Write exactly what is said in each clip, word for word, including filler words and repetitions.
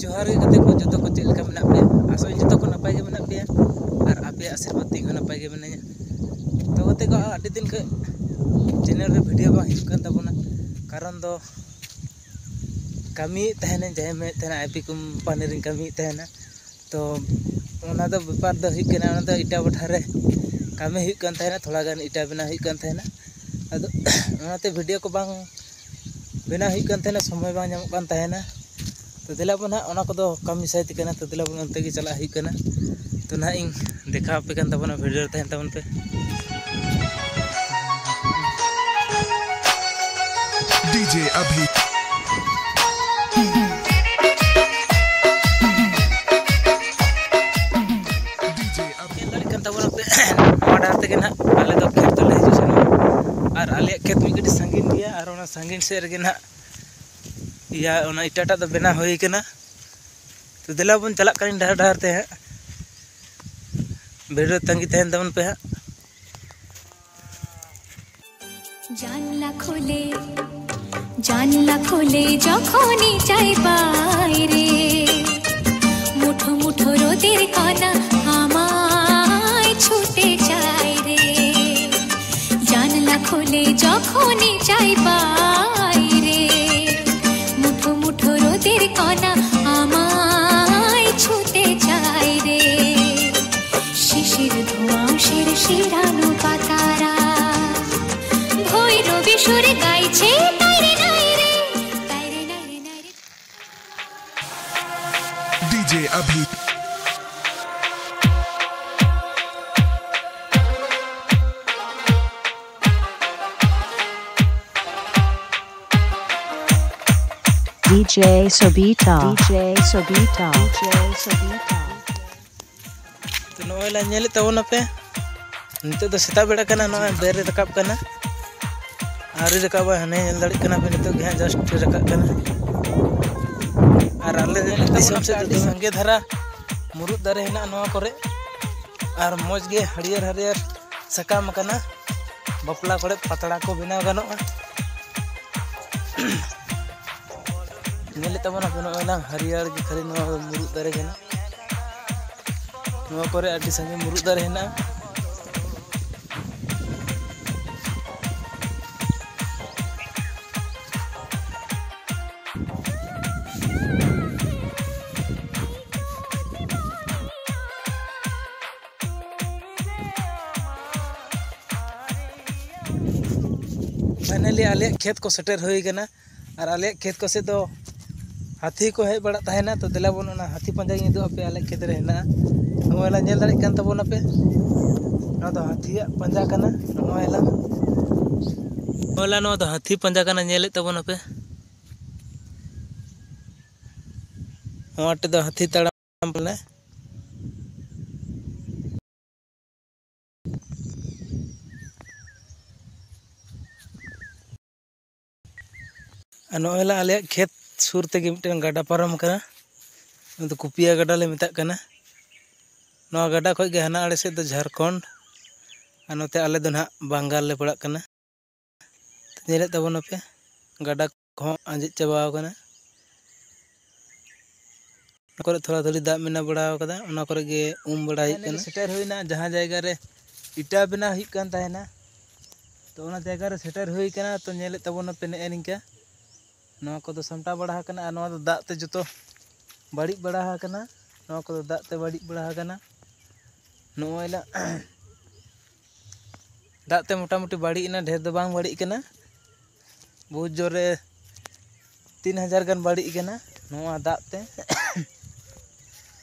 ᱡᱚᱦᱟᱨ ᱜᱮ ᱜᱟᱛᱮ ᱠᱚ, ᱡᱚᱛᱚ ᱠᱚ ᱪᱮᱫ ᱞᱮᱠᱟ ᱢᱮᱱᱟᱜ ᱯᱮᱭᱟ? ᱟᱥᱚᱜ ᱟᱹᱧ ᱡᱚᱛᱚ ᱠᱚ ᱱᱟᱯᱟᱭ ᱜᱮ ᱢᱮᱱᱟᱜ ᱯᱮᱭᱟ, ᱟᱨ ᱟᱯᱮᱭᱟᱜ ᱟᱥᱤᱨᱵᱟᱫᱽ ᱛᱮ ᱤᱧ ᱦᱚᱸ ᱱᱟᱯᱟᱭ ᱜᱮ ᱢᱤᱱᱟᱹᱧᱟ᱾ ᱛᱚ ᱜᱟᱛᱮ ᱠᱚ, ᱟᱹᱰᱤ ᱫᱤᱱ ᱠᱷᱚᱱ ᱪᱮᱱᱮᱞ ᱨᱮ ᱵᱷᱤᱰᱤᱭᱳ ᱵᱟᱝ ᱦᱤᱡᱩᱜ ᱠᱟᱱ ᱛᱟᱵᱚᱱᱟ, ᱠᱟᱨᱚᱱ ᱫᱚ ᱠᱟᱹᱢᱤᱭᱮᱫ ᱛᱟᱦᱮᱱᱟᱹᱧ, ᱡᱟᱦᱟᱸᱭ ᱢᱮᱱᱮᱫ ᱛᱟᱦᱮᱱᱟ ᱟᱭ ᱯᱤ ᱠᱳᱢᱯᱟᱱᱤ ᱨᱮᱧ ᱠᱟᱹᱢᱤᱭᱮᱫ ᱛᱟᱦᱮᱱᱟ᱾ ᱛᱚ ᱚᱱᱟ ᱫᱚ ᱵᱮᱯᱟᱨ ᱫᱚ ᱦᱩᱭᱩᱜ ᱠᱟᱱᱟ, ᱚᱱᱟ ᱫᱚ ᱮᱴᱟᱜ ᱵᱟᱴᱷᱟ ᱨᱮ ᱠᱟᱹᱢᱤ ᱦᱩᱭᱩᱜ ᱠᱟᱱ ᱛᱟᱦᱮᱱᱟ, ᱛᱷᱚᱲᱟ ᱜᱟᱱ ᱤᱴᱟ ᱵᱮᱱᱟᱣ ᱦᱩᱭᱩᱜ ᱠᱟᱱ ᱛᱟᱦᱮᱱᱟ᱾ ᱟᱫᱚ ᱚᱱᱟᱛᱮ ᱵᱷᱤᱰᱤᱭᱳ ᱠᱚ ᱵᱟᱝ ᱵᱮᱱᱟᱣ ᱦᱩᱭᱩᱜ ᱠᱟᱱ ᱛᱟᱦᱮᱱᱟ, ᱥᱚᱢᱚᱭ ᱵᱟᱝ ᱧᱟᱢᱚᱜ ᱠᱟᱱ ᱛᱟᱦᱮᱱᱟ᱾ ᱛᱚ ᱫᱮᱞᱟ ᱵᱚᱱ ᱦᱟᱸᱜ, ᱚᱱᱟ ᱠᱚᱫᱚ ᱠᱟᱹᱢᱤ ᱥᱟᱭ ᱛᱮ ᱠᱟᱱᱟ, ᱛᱚ ᱫᱮᱞᱟ ᱵᱚᱱ ᱚᱱᱛᱮ ᱜᱮ ᱪᱟᱞᱟᱜ ᱦᱩᱭᱩᱜ ᱠᱟᱱᱟ᱾ ᱛᱚ ᱱᱟᱦᱟᱜ ᱤᱧ ᱫᱮᱠᱷᱟᱣ ᱟᱯᱮ ᱠᱟᱱ ᱛᱟᱵᱚᱱᱟ, ᱵᱷᱤᱰᱤᱭᱳ ᱨᱮ ᱛᱟᱦᱮᱱ ᱛᱟᱵᱚᱱ ᱯᱮ᱾ DJ Abhi. DJ Abhi. ᱧᱮᱞ ᱫᱟᱲᱮᱭᱟᱜ ᱠᱟᱱ ᱛᱟᱵᱚᱱᱟ ᱯᱮ, ᱱᱚᱣᱟ ᱰᱟᱦᱟᱨ ᱛᱮᱜᱮ ᱱᱟᱦᱟᱜ ᱟᱞᱮ ᱫᱚ ᱠᱷᱮᱛ ᱫᱚᱞᱮ ᱦᱤᱡᱩᱜ ᱥᱮᱱᱚᱜᱼᱟ᱾ ᱟᱨ ᱟᱞᱮᱭᱟᱜ ᱠᱷᱮᱛ ᱢᱤᱫ ᱠᱟᱹᱴᱤᱡ ᱥᱟᱺᱜᱤᱧ ᱜᱮᱭᱟ, ᱟᱨ ᱚᱱᱟ ᱥᱟᱺᱜᱤᱧ ᱥᱮᱫ ᱨᱮᱜᱮ ᱱᱟᱦᱟᱜ ᱤᱭᱟᱹ, ᱚᱱᱟ ᱤᱴᱟᱴᱟᱜ ᱫᱚ ᱵᱮᱱᱟᱣ ᱦᱩᱭ ᱠᱟᱱᱟ᱾ ᱛᱚ ᱫᱮᱞᱟ ᱵᱚᱱ ᱪᱟᱞᱟᱜ ᱠᱟᱱᱟ ᱰᱟᱦᱟᱨ ᱰᱟᱦᱟᱨ ᱛᱮ ᱦᱟᱸᱜ, ᱵᱷᱤᱰᱤᱭᱳ ᱛᱟᱺᱜᱤ ᱛᱟᱦᱮᱱ ᱛᱟᱵᱚᱱ ᱯᱮ ᱦᱟᱸᱜ᱾ জানলা খুলে, জানলা খুলে যখনই যাই বাইরে, মুঠো মুঠো রোদের কণা আমায় ছুতে চায় রে। জানলা খুলে যখনই যাই বাইরে, মুঠো মুঠো রোদের কণা আমায় ছুতে চায় রে। শিশির ধোঁয়া শিরশিরানো পাতারা, ভৈরবী সুর গাইছে, তাই রে নাই রে, তাই রে নাই রে, নাই রে। DJ Abhi. DJ Sobita. DJ Sobita. DJ Sobita. ᱛᱚ ᱱᱚᱜᱼᱚᱭ ᱞᱮ ᱧᱮᱞᱮᱫ ᱛᱟᱵᱚᱱᱟᱯᱮ, ᱱᱤᱛᱚᱜ ᱫᱚ ᱥᱮᱛᱟᱜ ᱵᱮᱲᱟ ᱠᱟᱱᱟ, ᱱᱚᱜᱼᱚᱭ ᱵᱮᱨ ᱨᱮ ᱨᱟᱠᱟᱵ ᱠᱟᱱᱟ, ᱟᱹᱣᱨᱤ ᱨᱟᱠᱟᱵᱟ, ᱦᱟᱱᱮ ᱧᱮᱞ ᱫᱟᱲᱮᱭᱟᱜ ᱠᱟᱱᱟ ᱯᱮ, ᱱᱤᱛᱚᱜ ᱜᱮ ᱦᱟᱸᱜ just ᱨᱟᱠᱟᱵ ᱠᱟᱱᱟ᱾ ᱟᱨ ᱟᱞᱮ ᱫᱤᱥᱚᱢ ᱥᱮᱫ ᱫᱚ ᱥᱟᱸᱜᱮ ᱫᱷᱟᱨᱟ ᱢᱩᱨᱩᱫ ᱫᱟᱨᱮ ᱦᱮᱱᱟᱜᱼᱟ ᱱᱚᱣᱟ ᱠᱚᱨᱮ, ᱟᱨ ᱢᱚᱡᱽ ᱜᱮ ᱦᱟᱹᱨᱭᱟᱹᱲ ᱦᱟᱹᱨᱭᱟᱹᱲ ᱥᱟᱠᱟᱢ ᱟᱠᱟᱱᱟ, ᱵᱟᱯᱞᱟ ᱠᱚᱨᱮ ᱯᱟᱛᱲᱟ ᱠᱚ ᱵᱮᱱᱟᱣ ᱜᱟᱱᱚᱜᱼᱟ᱾ ᱧᱮᱞᱮᱫ ᱛᱟᱵᱚᱱᱟ ᱯᱮ, ᱱᱚᱜᱼᱚᱭ ᱱᱟᱝ ᱦᱟᱹᱨᱭᱟᱹᱲ ᱜᱮ ᱠᱷᱟᱹᱞᱤ ᱱᱚᱣᱟ ᱫᱚ ᱢᱩᱨᱩᱫ ᱫᱟᱨᱮ ᱠᱟᱱᱟ᱾ ᱱᱚᱣᱟ ᱠᱚᱨᱮ ᱟᱹᱰᱤ ᱥᱟᱸᱜᱮ ᱢᱩᱨᱩᱫ ᱫᱟᱨᱮ ᱦᱮᱱᱟᱜᱼᱟ᱾ Finally ᱟᱞᱮᱭᱟᱜ ᱠᱷᱮᱛ ᱠᱚ ᱥᱮᱴᱮᱨ ᱦᱩᱭ ᱠᱟᱱᱟ᱾ ᱟᱨ ᱟᱞᱮᱭᱟᱜ ᱠᱷᱮᱛ ᱠᱚ ᱥᱮᱫ ᱫᱚ ᱦᱟᱹᱛᱤ ᱠᱚ ᱦᱮᱡ ᱵᱟᱲᱟᱜ ᱛᱟᱦᱮᱱᱟ᱾ ᱛᱚ ᱫᱮᱞᱟ ᱵᱚᱱ ᱚᱱᱟ ᱦᱟᱹᱛᱤ ᱯᱟᱸᱡᱟ ᱤᱧ ᱩᱫᱩᱜ ᱟᱯᱮᱭᱟ, ᱟᱞᱮᱭᱟᱜ ᱠᱷᱮᱛ ᱨᱮ ᱦᱮᱱᱟᱜᱼᱟ᱾ ᱱᱚᱜᱼᱚᱭ ᱞᱟᱝ ᱧᱮᱞ ᱫᱟᱲᱮᱭᱟᱜ ᱠᱟᱱ ᱛᱟᱵᱚᱱᱟᱯᱮ, ᱱᱚᱣᱟ ᱫᱚ ᱦᱟᱹᱛᱤᱭᱟᱜ ᱯᱟᱸᱡᱟ ᱠᱟᱱᱟ᱾ ᱱᱚᱜᱼᱚᱭ ᱞᱟᱝ, ᱱᱚᱜᱼᱚᱭ ᱞᱟᱝ, ᱱᱚᱣᱟ ᱫᱚ ᱦᱟᱹᱛᱤ ᱯᱟᱸᱡᱟ ᱠᱟᱱᱟ, ᱧᱮᱞᱮᱫ ᱛᱟᱵᱚᱱᱟᱯᱮ᱾ ᱱᱚᱣᱟ ᱴᱷᱮᱱ ᱫᱚ ᱦᱟᱹᱛᱤ ᱛᱟᱲᱟᱢ ᱵᱚᱞᱮ᱾ ᱟᱨ ᱱᱚᱜᱼᱚᱭ ᱞᱟ ᱟᱞᱮᱭᱟᱜ ᱠᱷᱮᱛ ᱥᱩᱨ ᱛᱮᱜᱮ ᱢᱤᱫᱴᱮᱱ ᱜᱟᱰᱟ ᱯᱟᱨᱚᱢ ᱠᱟᱱᱟ, ᱚᱱᱟ ᱫᱚ ᱠᱩᱯᱤᱭᱟ ᱜᱟᱰᱟ ᱞᱮ ᱢᱮᱛᱟᱜ ᱠᱟᱱᱟ᱾ ᱱᱚᱣᱟ ᱜᱟᱰᱟ ᱠᱷᱚᱱ ᱜᱮ ᱦᱟᱱᱟ ᱟᱲᱮ ᱥᱮᱫ ᱫᱚ ᱡᱷᱟᱲᱠᱷᱚᱸᱰ, ᱟᱨ ᱱᱚᱛᱮ ᱟᱞᱮ ᱫᱚ ᱱᱟᱦᱟᱜ ᱵᱟᱝᱜᱟᱞ ᱞᱮ ᱯᱟᱲᱟᱜ ᱠᱟᱱᱟ᱾ ᱧᱮᱞᱮᱫ ᱛᱟᱵᱚᱱᱟᱯᱮ, ᱜᱟᱰᱟ ᱠᱚᱦᱚᱸ ᱟᱸᱡᱮᱫ ᱪᱟᱵᱟᱣ ᱠᱟᱱᱟ᱾ ᱚᱱᱟ ᱠᱚᱨᱮ ᱛᱷᱚᱲᱟ ᱛᱷᱩᱲᱤ ᱫᱟᱜ ᱢᱮᱱᱟᱜ ᱵᱟᱲᱟ ᱠᱟᱫᱟ, ᱚᱱᱟ ᱠᱚᱨᱮ ᱜᱮ ᱩᱢ ᱵᱟᱲᱟ ᱦᱩᱭᱩᱜ ᱠᱟᱱᱟ᱾ ᱥᱮᱴᱮᱨ ᱦᱩᱭᱱᱟ ᱡᱟᱦᱟᱸ ᱡᱟᱭᱜᱟ ᱨᱮ ᱤᱴᱟ ᱵᱮᱱᱟᱣ ᱦᱩᱭᱩᱜ ᱠᱟᱱ ᱛᱟᱦᱮᱱᱟ, ᱛᱚ ᱚᱱᱟ ᱡᱟᱭᱜᱟ ᱨᱮ ᱥᱮᱴᱮᱨ ᱦᱩᱭ ᱠᱟᱱᱟ᱾ ᱛᱚ ᱧᱮᱞᱮᱫ ᱛᱟᱵᱚᱱᱟᱯᱮ ᱱᱮᱜᱼᱮ ᱱᱤᱝᱠᱟ, ᱱᱚᱣᱟ ᱠᱚᱫᱚ ᱥᱟᱢᱴᱟᱣ ᱵᱟᱲᱟ ᱟᱠᱟᱱᱟ, ᱟᱨ ᱱᱚᱣᱟ ᱫᱚ ᱫᱟᱜ ᱛᱮ ᱡᱚᱛᱚ ᱵᱟᱹᱲᱤᱡ ᱵᱟᱲᱟ ᱟᱠᱟᱱᱟ᱾ ᱱᱚᱣᱟ ᱠᱚᱫᱚ ᱫᱟᱜ ᱛᱮ ᱵᱟᱹᱲᱤᱡ ᱵᱟᱲᱟ ᱟᱠᱟᱱᱟ᱾ ᱱᱚᱜᱼᱚᱭ ᱱᱟ ᱫᱟᱜ ᱛᱮ ᱢᱚᱴᱟᱢᱩᱴᱤ ᱵᱟᱹᱲᱤᱡ ᱮᱱᱟ, ᱰᱷᱮᱨ ᱫᱚ ᱵᱟᱝ ᱵᱟᱹᱲᱤᱡ ᱠᱟᱱᱟ, ᱵᱚᱦᱩᱛ ᱡᱳᱨ ᱨᱮ ᱛᱤᱱ ᱦᱟᱡᱟᱨ ᱜᱟᱱ ᱵᱟᱹᱲᱤᱡ ᱠᱟᱱᱟ ᱱᱚᱣᱟ ᱫᱟᱜ ᱛᱮ᱾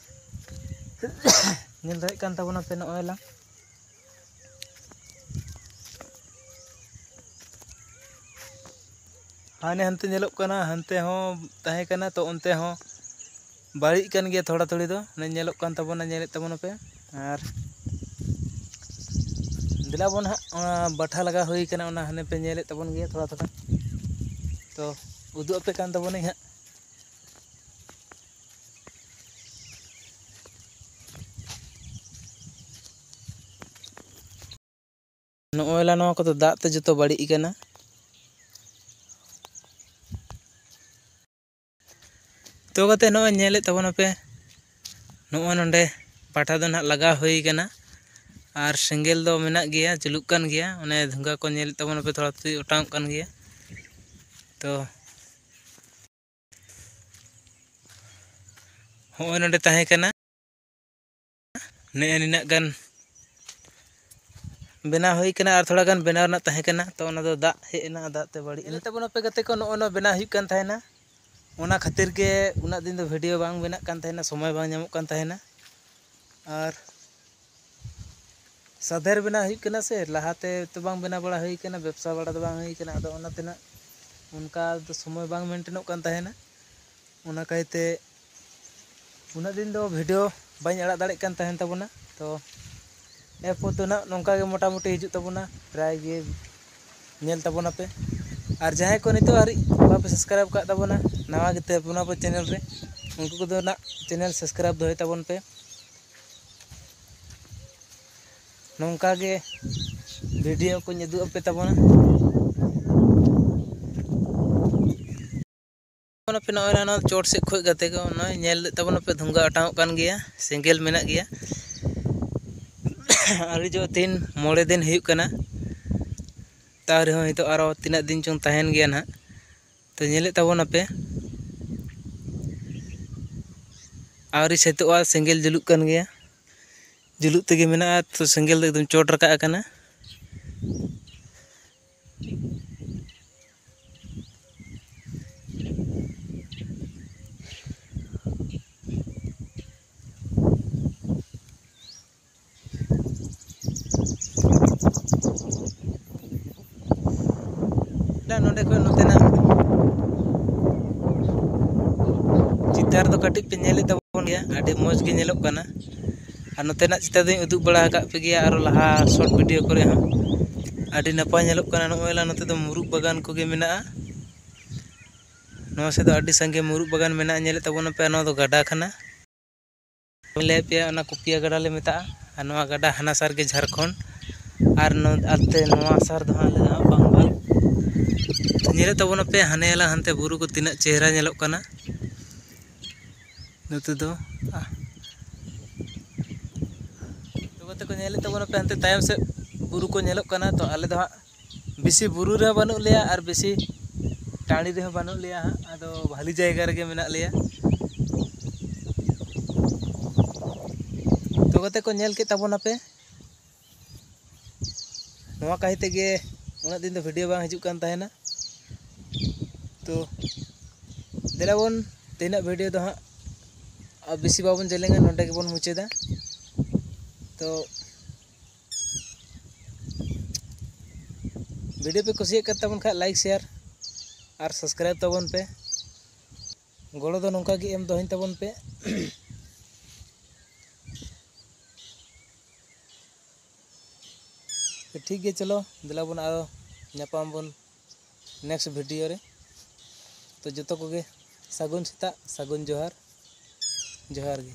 ᱧᱮᱞ ᱫᱟᱲᱮᱭᱟᱜ ᱠᱟᱱ ᱛᱟᱵᱚᱱᱟ ᱯᱮ ᱱᱚᱜᱼᱚᱭ ᱞᱟᱝ᱾ ᱦᱟᱱᱮ ᱦᱟᱱᱛᱮ ᱧᱮᱞᱚᱜ ᱠᱟᱱᱟ, ᱦᱟᱱᱛᱮ ᱦᱚᱸ ᱛᱟᱦᱮᱸ ᱠᱟᱱᱟ, ᱛᱚ ᱚᱱᱛᱮ ᱦᱚᱸ ᱵᱟᱹᱲᱤᱡ ᱠᱟᱱ ᱜᱮᱭᱟ ᱛᱷᱚᱲᱟ ᱛᱷᱚᱲᱤ ᱫᱚ᱾ ᱦᱟᱱᱮ ᱧᱮᱞᱚᱜ ᱠᱟᱱ ᱛᱟᱵᱚᱱᱟ, ᱧᱮᱞᱮᱫ ᱛᱟᱵᱚᱱᱟᱯᱮ᱾ ᱟᱨ ᱫᱮᱞᱟ ᱵᱚᱱ ᱦᱟᱸᱜ, ᱚᱱᱟ ᱵᱟᱴᱷᱟ ᱞᱟᱜᱟ ᱦᱩᱭ ᱠᱟᱱᱟ, ᱚᱱᱟ ᱦᱟᱱᱮ ᱯᱮ ᱧᱮᱞᱮᱫ ᱛᱟᱵᱚᱱ ᱜᱮᱭᱟ ᱛᱷᱚᱲᱟ ᱛᱷᱚᱲᱟ, ᱛᱚ ᱩᱫᱩᱜ ᱟᱯᱮ ᱠᱟᱱ ᱛᱟᱵᱚᱱᱟᱹᱧ ᱦᱟᱸᱜ᱾ ᱱᱚᱜᱼᱚᱭ ᱞᱟ ᱱᱚᱣᱟ ᱠᱚᱫᱚ ᱫᱟᱜ ᱛᱮ ᱡᱚᱛᱚ ᱵᱟᱹᱲᱤᱡ ᱟᱠᱟᱱᱟ᱾ ᱛᱚ ᱜᱟᱛᱮ, ᱱᱚᱜᱼᱚᱭ ᱧᱮᱞᱮᱫ ᱛᱟᱵᱚᱱᱟᱯᱮ, ᱱᱚᱜᱼᱚᱭ ᱱᱚᱰᱮ ᱯᱟᱴᱟ ᱫᱚ ᱱᱟᱦᱟᱜ ᱞᱟᱜᱟᱣ ᱦᱩᱭ ᱠᱟᱱᱟ᱾ ᱟᱨ ᱥᱮᱸᱜᱮᱞ ᱫᱚ ᱢᱮᱱᱟᱜ ᱜᱮᱭᱟ, ᱡᱩᱞᱩᱜ ᱠᱟᱱ ᱜᱮᱭᱟ᱾ ᱚᱱᱮ ᱫᱷᱩᱸᱜᱟ ᱠᱚ ᱧᱮᱞᱮᱫ ᱛᱟᱵᱚᱱᱟᱯᱮ, ᱛᱷᱚᱲᱟ ᱛᱷᱩᱲᱤ ᱚᱴᱟᱝᱚᱜ ᱠᱟᱱ ᱜᱮᱭᱟ᱾ ᱛᱚ ᱦᱚᱸᱜᱼᱚᱭ ᱱᱚᱰᱮ ᱛᱟᱦᱮᱸ ᱠᱟᱱᱟ, ᱱᱮᱜᱼᱮ ᱱᱤᱱᱟᱹᱜ ᱜᱟᱱ ᱵᱮᱱᱟᱣ ᱦᱩᱭ ᱠᱟᱱᱟ᱾ ᱟᱨ ᱛᱷᱚᱲᱟ ᱜᱟᱱ ᱵᱮᱱᱟᱣ ᱨᱮᱱᱟᱜ ᱛᱟᱦᱮᱸ ᱠᱟᱱᱟ, ᱛᱚ ᱚᱱᱟ ᱫᱚ ᱫᱟᱜ ᱦᱮᱡ ᱮᱱᱟ, ᱫᱟᱜ ᱛᱮ ᱵᱟᱹᱲᱤᱡ ᱮᱱᱟ᱾ ᱛᱟᱵᱚᱱ ᱟᱯᱮ ᱜᱟᱛᱮ ᱠᱚ, ᱱᱚᱜᱼᱚ ᱱᱚᱣᱟ ᱵᱮᱱᱟᱣ ᱦᱩᱭᱩᱜ ᱠᱟᱱ ᱛᱟᱦᱮᱱᱟ᱾ ᱚᱱᱟ ᱠᱷᱟᱹᱛᱤᱨ ᱜᱮ ᱩᱱᱟᱹᱜ ᱫᱤᱱ ᱫᱚ ᱵᱷᱤᱰᱤᱭᱳ ᱵᱟᱝ ᱵᱮᱱᱟᱜ ᱠᱟᱱ ᱛᱟᱦᱮᱱᱟ, ᱥᱚᱢᱚᱭ ᱵᱟᱝ ᱧᱟᱢᱚᱜ ᱠᱟᱱ ᱛᱟᱦᱮᱱᱟ᱾ ᱟᱨ ᱥᱟᱫᱷᱮᱨ ᱵᱮᱱᱟᱣ ᱦᱩᱭᱩᱜ ᱠᱟᱱᱟ ᱥᱮ, ᱞᱟᱦᱟᱛᱮ ᱛᱚ ᱵᱟᱝ ᱵᱮᱱᱟᱣ ᱵᱟᱲᱟ ᱦᱩᱭ ᱠᱟᱱᱟ, ᱵᱮᱵᱽᱥᱟ ᱵᱟᱲᱟ ᱫᱚ ᱵᱟᱝ ᱦᱩᱭ ᱠᱟᱱᱟ᱾ ᱟᱫᱚ ᱚᱱᱟᱛᱮ ᱱᱟᱜ ᱚᱱᱠᱟ ᱫᱚ ᱥᱚᱢᱚᱭ ᱵᱟᱝ ᱢᱮᱱᱴᱮᱱᱚᱜ ᱠᱟᱱ ᱛᱟᱦᱮᱱᱟ᱾ ᱚᱱᱟ ᱠᱟᱭᱛᱮ ᱩᱱᱟᱹᱜ ᱫᱤᱱ ᱫᱚ ᱵᱷᱤᱰᱤᱭᱳ ᱵᱟᱹᱧ ᱟᱲᱟᱜ ᱫᱟᱲᱮᱭᱟᱜ ᱠᱟᱱ ᱛᱟᱦᱮᱱ ᱛᱟᱵᱚᱱᱟ᱾ ᱛᱚ ᱮᱨᱯᱚᱨ ᱫᱚ ᱱᱟᱜ ᱱᱚᱝᱠᱟ ᱜᱮ ᱢᱚᱴᱟᱢᱩᱴᱤ ᱦᱤᱡᱩᱜ ᱛᱟᱵᱚᱱᱟ, ᱯᱨᱟᱭ ᱜᱮ ᱧᱮᱞ ᱛᱟᱵᱚᱱᱟᱯᱮ᱾ ᱟᱨ ᱡᱟᱦᱟᱸᱭ ᱠᱚ ᱱᱤᱛᱚᱜ ᱦᱟᱹᱨᱤᱡ ᱵᱟᱯᱮ ᱥᱟᱵᱥᱠᱨᱟᱭᱤᱵ ᱟᱠᱟᱫ ᱛᱟᱵᱚᱱᱟ, ᱱᱟᱣᱟ ᱜᱮ ᱛᱟᱵᱚᱱᱟᱯᱮ ᱪᱮᱱᱮᱞ ᱨᱮ, ᱩᱱᱠᱩ ᱠᱚᱫᱚ ᱱᱟᱜ ᱪᱮᱱᱮᱞ ᱥᱟᱵᱥᱠᱨᱟᱭᱤᱵ ᱫᱚᱦᱚᱭ ᱛᱟᱵᱚᱱ ᱯᱮ᱾ ᱱᱚᱝᱠᱟ ᱜᱮ ᱵᱷᱤᱰᱤᱭᱳ ᱠᱚᱧ ᱩᱫᱩᱜ ᱟᱯᱮ ᱛᱟᱵᱚᱱᱟ᱾ ᱟᱯᱮ ᱱᱚᱜᱼᱚᱭ ᱱᱟ ᱱᱚᱣᱟ ᱪᱚᱴ ᱥᱮᱫ ᱠᱷᱚᱱ ᱜᱟᱛᱮ ᱠᱚ, ᱱᱚᱜᱼᱚᱭ ᱧᱮᱞ ᱞᱮᱫ ᱛᱟᱵᱚᱱᱟᱯᱮ, ᱫᱷᱩᱸᱜᱟ ᱚᱴᱟᱝᱚᱜ ᱠᱟᱱ ᱜᱮᱭᱟ, ᱥᱮᱸᱜᱮᱞ ᱢᱮᱱᱟᱜ ᱜᱮᱭᱟ᱾ ᱟᱹᱣᱨᱤ ᱡᱚ ᱛᱤᱱ ᱢᱚᱬᱮ ᱫᱤᱱ ᱦᱩᱭᱩᱜ ᱠᱟᱱᱟ, ᱛᱟᱣ ᱨᱮᱦᱚᱸ ᱱᱤᱛᱚᱜ ᱟᱨᱚ ᱛᱤᱱᱟᱹᱜ ᱫᱤᱱ ᱪᱚᱝ ᱛᱟᱦᱮᱱ ᱜᱮᱭᱟ ᱱᱟᱦᱟᱜ᱾ ᱛᱚ ᱧᱮᱞᱮᱫ ᱛᱟᱵᱚᱱᱟᱯᱮ, ᱟᱹᱣᱨᱤ ᱥᱟᱹᱛᱟᱹᱜᱼᱟ, ᱥᱮᱸᱜᱮᱞ ᱡᱩᱞᱩᱜ ᱠᱟᱱ ᱜᱮᱭᱟ, ᱡᱩᱞᱩᱜ ᱛᱮᱜᱮ ᱢᱮᱱᱟᱜᱼᱟ᱾ ᱛᱚ ᱥᱮᱸᱜᱮᱞ ᱫᱚ ᱮᱠᱫᱚᱢ ᱪᱚᱴ ᱨᱟᱠᱟᱵ ᱟᱠᱟᱱᱟ᱾ ᱱᱚᱰᱮ ᱠᱷᱚᱱ ᱱᱚᱛᱮᱱᱟᱜ ᱪᱤᱛᱟᱹᱨ ᱫᱚ ᱠᱟᱹᱴᱤᱡ ᱯᱮ ᱧᱮᱞᱮᱫ ᱛᱟᱵᱚᱱ ᱜᱮᱭᱟ, ᱟᱹᱰᱤ ᱢᱚᱡᱽ ᱜᱮ ᱧᱮᱞᱚᱜ ᱠᱟᱱᱟ᱾ ᱟᱨ ᱱᱚᱛᱮᱱᱟᱜ ᱪᱤᱛᱟᱹᱨ ᱫᱚᱧ ᱩᱫᱩᱜ ᱵᱟᱲᱟ ᱟᱠᱟᱫ ᱯᱮ ᱜᱮᱭᱟ ᱟᱨᱚ ᱞᱟᱦᱟ ᱥᱚᱨᱴ ᱵᱷᱤᱰᱤᱭᱳ ᱠᱚᱨᱮ ᱦᱚᱸ, ᱟᱹᱰᱤ ᱱᱟᱯᱟᱭ ᱧᱮᱞᱚᱜ ᱠᱟᱱᱟ᱾ ᱱᱚᱜᱼᱚᱭ ᱞᱟ ᱱᱚᱛᱮ ᱫᱚ ᱢᱩᱨᱩᱵ ᱵᱟᱜᱟᱱ ᱠᱚᱜᱮ ᱢᱮᱱᱟᱜᱼᱟ᱾ ᱱᱚᱣᱟ ᱥᱮᱫ ᱫᱚ ᱟᱹᱰᱤ ᱥᱟᱸᱜᱮ ᱢᱩᱨᱩᱵ ᱵᱟᱜᱟᱱ ᱢᱮᱱᱟᱜᱼᱟ, ᱧᱮᱞᱮᱫ ᱛᱟᱵᱚᱱᱟᱯᱮ᱾ ᱱᱚᱣᱟ ᱫᱚ ᱜᱟᱰᱟ ᱠᱟᱱᱟ, ᱞᱟᱹᱭ ᱯᱮᱭᱟ, ᱚᱱᱟ ᱠᱩᱯᱤᱭᱟ ᱜᱟᱰᱟ ᱞᱮ ᱢᱮᱛᱟᱜᱼᱟ᱾ ᱟᱨ ᱱᱚᱣᱟ ᱜᱟᱰᱟ ᱦᱟᱱᱟ ᱥᱟᱨ ᱜᱮ ᱡᱷᱟᱲᱠᱷᱚᱸᱰ, ᱟᱨ ᱱᱚ-, ᱟᱨ ᱛᱮ ᱱᱚᱣᱟ ᱥᱟᱨ ᱫᱚ ᱦᱟᱸᱜ ᱞᱮ ᱢᱮᱛᱟᱜᱼᱟ ᱵᱟᱝᱜᱟᱞ᱾ ᱛᱚ ᱧᱮᱞᱮᱫ ᱛᱟᱵᱚᱱᱟᱯᱮ ᱦᱟᱱᱮ ᱟᱞᱟᱝ ᱦᱟᱱᱛᱮ ᱵᱩᱨᱩ ᱠᱚ ᱛᱤᱱᱟᱹᱜ ᱪᱮᱦᱨᱟ ᱧᱮᱞᱚᱜ ᱠᱟᱱᱟ᱾ ᱱᱚᱛᱮ ᱫᱚ, ᱟ, ᱛᱚ ᱜᱟᱛᱮ ᱠᱚ, ᱧᱮᱞᱮᱫ ᱛᱟᱵᱚᱱᱟᱯᱮ ᱦᱟᱱᱛᱮ ᱛᱟᱭᱚᱢ ᱥᱮᱫ ᱵᱩᱨᱩ ᱠᱚ ᱧᱮᱞᱚᱜ ᱠᱟᱱᱟ᱾ ᱛᱚ ᱟᱞᱮ ᱫᱚ ᱦᱟᱸᱜ ᱵᱮᱥᱤ ᱵᱩᱨᱩ ᱨᱮᱦᱚᱸ ᱵᱟᱹᱱᱩᱜ ᱞᱮᱭᱟ ᱟᱨ ᱵᱮᱥᱤ ᱴᱟᱺᱰᱤ ᱨᱮᱦᱚᱸ ᱵᱟᱹᱱᱩᱜ ᱞᱮᱭᱟ ᱦᱟᱸᱜ, ᱟᱫᱚ ᱵᱷᱟᱹᱞᱤ ᱡᱟᱭᱜᱟ ᱨᱮᱜᱮ ᱢᱮᱱᱟᱜ ᱞᱮᱭᱟ᱾ ᱛᱚ ᱜᱟᱛᱮ ᱠᱚ, ᱧᱮᱞ ᱠᱮᱫ ᱛᱟᱵᱚᱱᱟᱯᱮ᱾ ᱱᱚᱣᱟ ᱠᱟᱹᱦᱤ ᱛᱮᱜᱮ ᱩᱱᱟᱹᱜ ᱫᱤᱱ ᱫᱚ ᱵᱷᱤᱰᱤᱭᱳ ᱵᱟᱝ ᱦᱤᱡᱩᱜ ᱠᱟᱱ ᱛᱟᱦᱮᱱᱟ᱾ ᱛᱚ ᱫᱮᱞᱟ ᱵᱚᱱ, ᱛᱮᱦᱮᱧᱟᱜ ᱵᱷᱤᱰᱤᱭᱳ ᱫᱚ ᱦᱟᱸᱜ ᱟᱨ ᱵᱮᱥᱤ ᱵᱟᱵᱚᱱ ᱡᱮᱞᱮᱧᱟ, ᱱᱚᱸᱰᱮ ᱜᱮᱵᱚᱱ ᱢᱩᱪᱟᱹᱫᱟ᱾ ᱛᱚ ᱵᱷᱤᱰᱤᱭᱳ ᱯᱮ ᱠᱩᱥᱤᱭᱟᱜ ᱠᱟᱱ ᱛᱟᱵᱚᱱ ᱠᱷᱟᱡ, ᱞᱟᱭᱤᱠ, ᱥᱮᱭᱟᱨ ᱟᱨ ᱥᱟᱵᱥᱠᱨᱟᱭᱤᱵ ᱛᱟᱵᱚᱱ ᱯᱮ᱾ ᱜᱚᱲᱚ ᱫᱚ ᱱᱚᱝᱠᱟ ᱜᱮ ᱮᱢ ᱫᱚᱦᱚᱧ ᱛᱟᱵᱚᱱ ᱯᱮ᱾ ᱴᱷᱤᱠ ᱜᱮ, ᱪᱚᱞᱚ ᱫᱮᱞᱟ ᱵᱚᱱ ᱟᱨᱚ ᱧᱟᱯᱟᱢ ᱵᱚᱱ ᱱᱮᱠᱥᱴ ᱵᱷᱤᱰᱤᱭᱳ ᱨᱮ᱾ ᱛᱚ ᱡᱚᱛᱚ ᱠᱚᱜᱮ ᱥᱟᱹᱜᱩᱱ ᱥᱮᱛᱟᱜ, ᱥᱟᱹᱜᱩᱱ ᱡᱚᱦᱟᱨ, ᱡᱚᱦᱟᱨ ᱜᱮ᱾